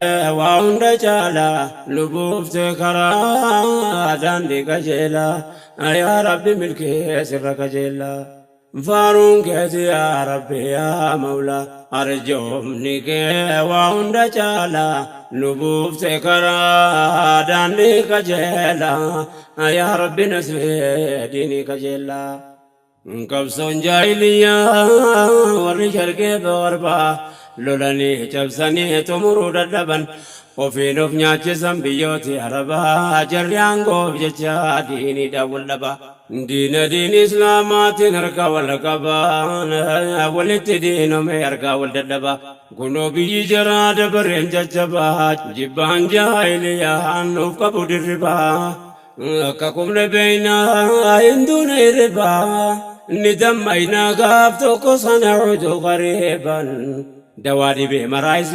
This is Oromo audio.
Waa hunda caalaa lubuuftee karaa daandii qajeelaa, yaa Rabbi milkee sirra kajeellaa. Faaruun keeti yaa Rabbi yaa Mawlaa, arjoomni kee waa hunda caalaa lubuuftee karaa daandii qajeelaa, yaa Rabbi nasree diinii kajeellaa. Qabsoon jaahiliyyaa warri sharqee garbaa lolanii cabsanii xumuruu dadhaban, ofiin of nyaachisan biyyooti Arabaa, jarri aangoof jecha diiniidhaan wal dhaba. Diina diin Islaamaatiin harka wal qabaan walitti diinome harkaa wal dadhaba. Kunoo biyyi jaraa dabareen jajjabaa, jibbaan jaahiliyyaan nuuf qabu dirribaa. Akka kumne beeynaa hinduun hirribaa, ni dammaynaa gaaf tokko sana cudu qariiban dawaa dhibee maraa.